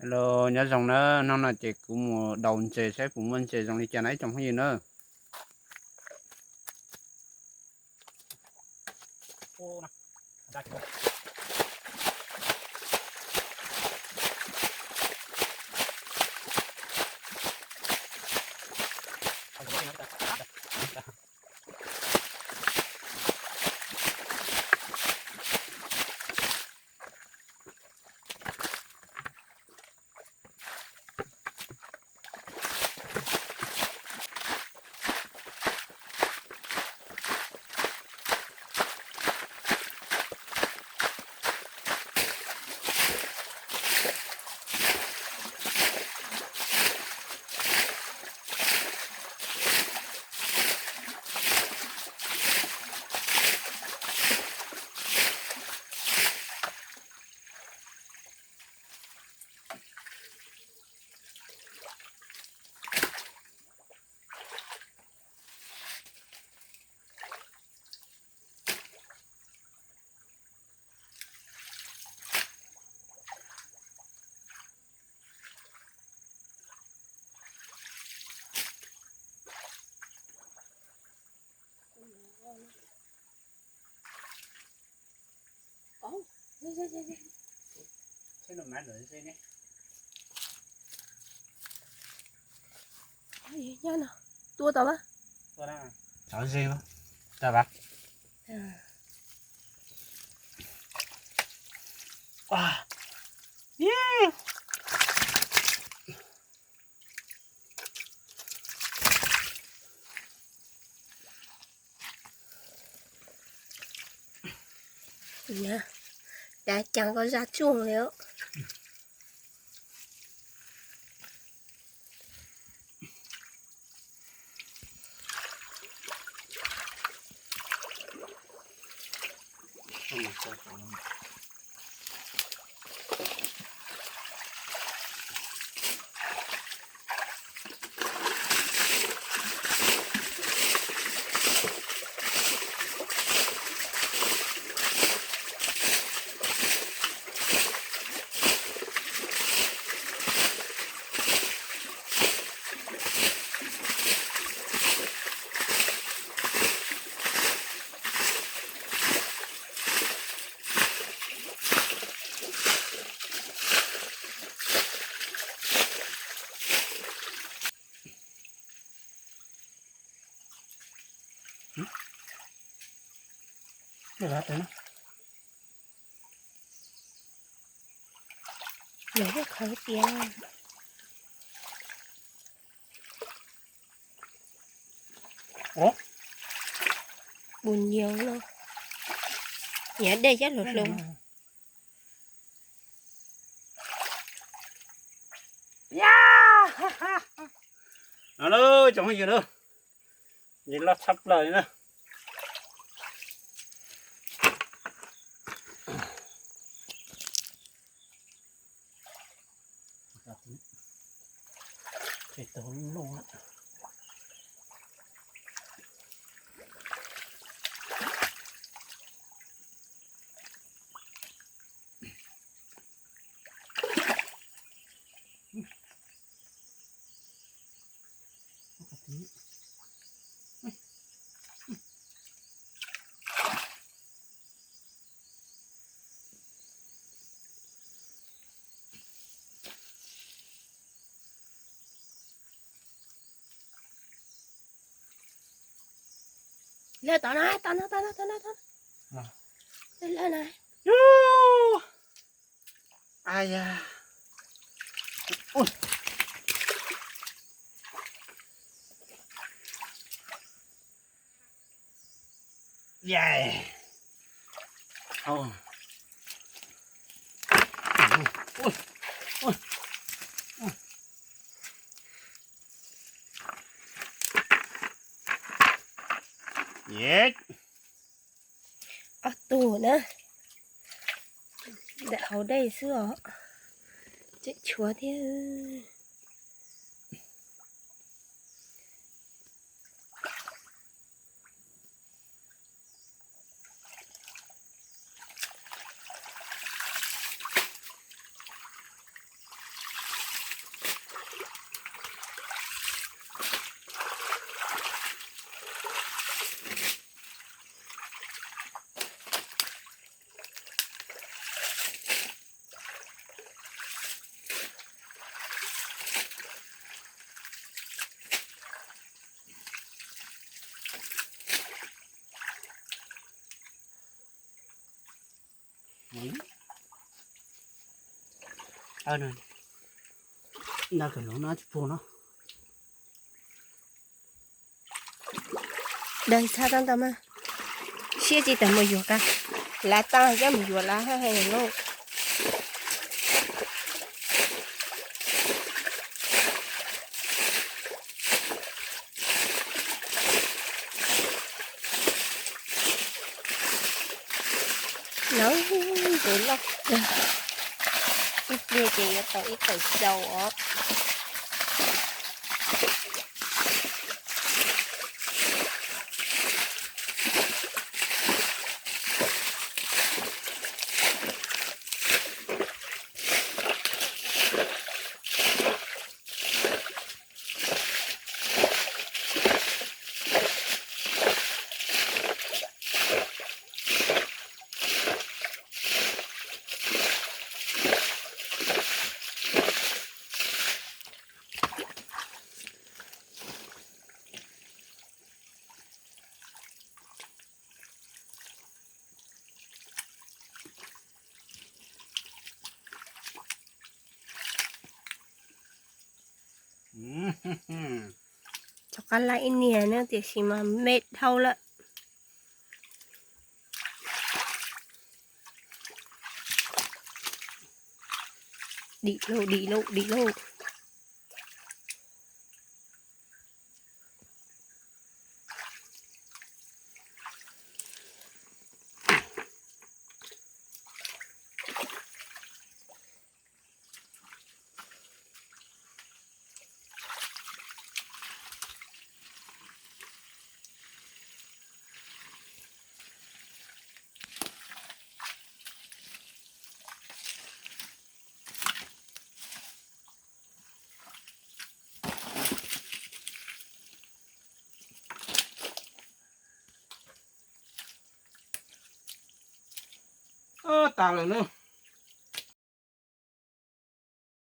Hello, nyob zoo na, hnub no ces kuv mus daus ntses saib puas muaj ntses zoo li cas na ib tsoom phooj ywg na. Tua tau pab. Tov ze, tau pab. Cav cees koj zaj tsuj li. Lawv khaws tias ua nyoos no, nyiam dej cab hluas hluas. No na, cov phooj ywg na, ntshe loj tshaj plaws li na. Lawv tom no, tom no, tom no, tom no, tom no. Lawv, lawv na. Ob tug na, ntawm hauv dej xwb os, tseem tshuav thiab. Dag txhab tau ntau mas, siab tsis tawm mus yuav ka, lav tag coj mus yuav lav haj hais lauj. Lawv tus loj kawg, ib pliag ces yuav tau ib tawm xyau os. Rov qab laij ib niag na tiam sis mas me dhau lawm. Dim lauj, dim lauj, dim lauj. Tas lawm na.